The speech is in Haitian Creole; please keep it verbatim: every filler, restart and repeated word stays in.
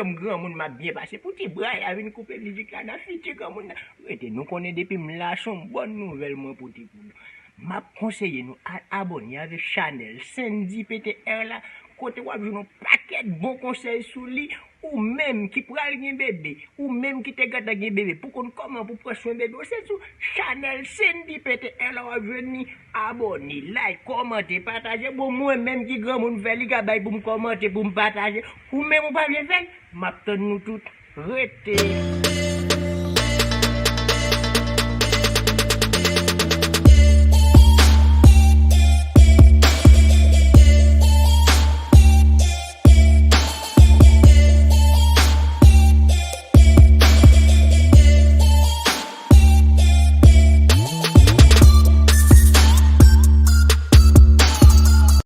M granmoun, m ap byen pase. Pou ti bra a vin koupe mizik la nan fiti granmoun nan. Rete, nou konnen depi m la, se yon bòn nouvèl mwen pote pou nou. M ap konseye nou al abòne avèk chanèl Sendy P T R la, kote w ap jwenn yon pakèt bon konsèy sou li. Ou menm ki pral gen bebe, ou menm ki te gentan gen bebe, pou konn kòman pou pran swen bebe w, se sou chanèl Sendy P T R la w ap jwenn li. Abòne, like, kòmante, pataje. Bon, mwen menm ki granmoun fè li ka bay pou m kòmante, pou m pataje. Ou menm ou pa vle fè l, m ap tann nou tout. Rete.